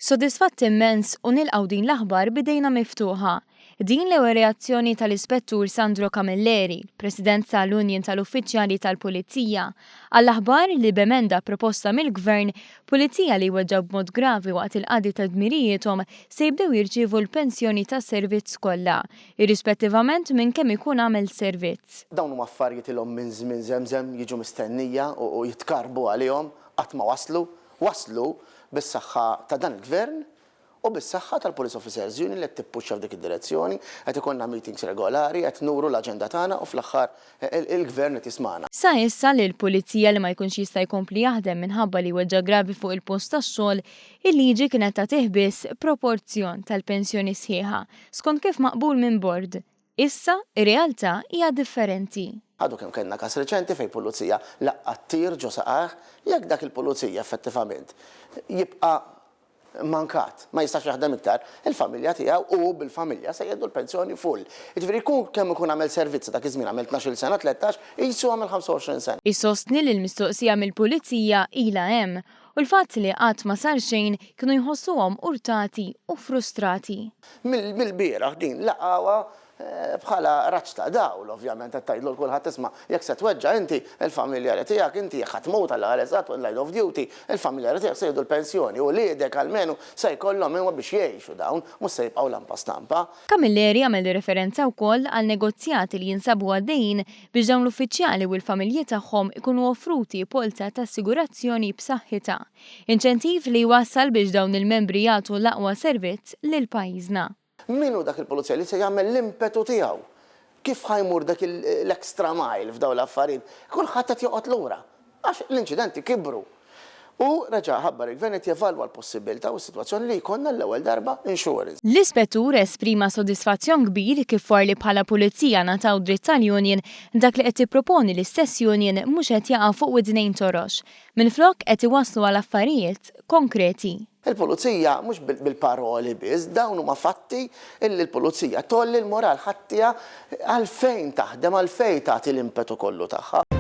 Sodisfatt immens u nilqgħu din l-aħbar b'idejna miftuħa. Din l-ewwel reazzjoni tal-Ispettur Sandro Camilleri, President tal-Union tal-Uffiċjali tal-Pulizija, għall-aħbar li b'emenda proposta mill-Gvern, pulizija li jweġġgħu b'mod gravi waqt il-qadi ta' dmirijiethom se jibdew jirċievu l-pensjoni tas-servizz kollha, irrispettivament minn kemm ikun għamel servizz. Dawn huma affarijiet ilhom minn żmien żemżem jiġu mistennija u jitkarrbu għalihom, qatt ma waslu. Waslu bis-saħħa ta' dan il-Gvern u bis-saħħa tal-Police Officers Union li qed tippuxxa f'dik id-direzzjoni, qed ikollna meetings regolari, qed nuru l-aġenda tagħna u fl-aħħar il-Gvern qed jismagħna. Sa issa li l-pulizija li ma jkunx jista' jkompli jaħdem minħabba li jweġġa' gravi fuq il-post tax-xogħol, il-liġi kienet tagħtih biss proporzjon tal-pensjoni sħiħa, skont kif maqbul minn bord. Issa, ir-realtà hija differenti. Għadu kemm kellna każ reċenti fejn pulizija laqgħat tir ġo saqajh, jekk dak il-pulizija effettivament jibqa' mankat, ma jistax jaħdem iktar, il-familja tiegħu u hu bil-familja se jieħdu l-pensjoni full. Jiġifieri jkun kemm ikun għamel servizz dak iż-żmien għamel tnax-il sena, 13, qisu għamel 25 sena. Isostni li l-mistoqsija mill-Pulizija ilha hemm u l-fatt li qatt ma sar xejn kienu jħossuhom urtati u frustrati. Mill-bieraħ din laqgħuha bħala raġġ ta' dawl, ovvjament qed tgħidlu 'l kulħadd isma' jekk se tweġġa' inti, il-familjari tiegħek, inti jekk ħa tmut Alla ħares qatt on line of duty, il-familjari tiegħek se jieħdu l-pensjoni, uliedek almenu se jkollhom imma biex jgħixu dawn, mhux se jibqgħu lampa stampa. Camilleri għamel referenza wkoll għal negozjati li jinsabu għaddejjin biex dawn l-uffiċjali u l-familji tagħhom ikunu offruti polza ta' assigurazzjoni b'saħħitha. Inċentiv li jwassal biex dawn il-membri jagħtu l-aqwa servizz lil pajjiżna. Min hu dak il-pulizija li se jagħmel l-impetu tiegħu? Kif ħa jmur dak l-extra mile f'dawn l-affarijiet? Kulħadd qed joqgħod lura għax l-inċidenti kibru. U reġa' ħabbar il-Gvern qed jevalwa l-possibbiltà u s-sitwazzjoni li jkollna għall-ewwel darba insurance. L-Ispettur esprima sodisfazzjon kbir kif wara li bħala Pulizija ngħataw dritt tal-union, dak li qed tipproponi l-istess union mhux qed jaqa' fuq widnejn torox. Minflok qed iwasslu għal affarijiet konkreti. Il-Pulizija mhux bil-paroli biss, dawn huma fatti illi l-Pulizija tgħolli l-moral, ħadd tiha għalfejn taħdem, għalfejn tagħti l-impetu kollu tagħha.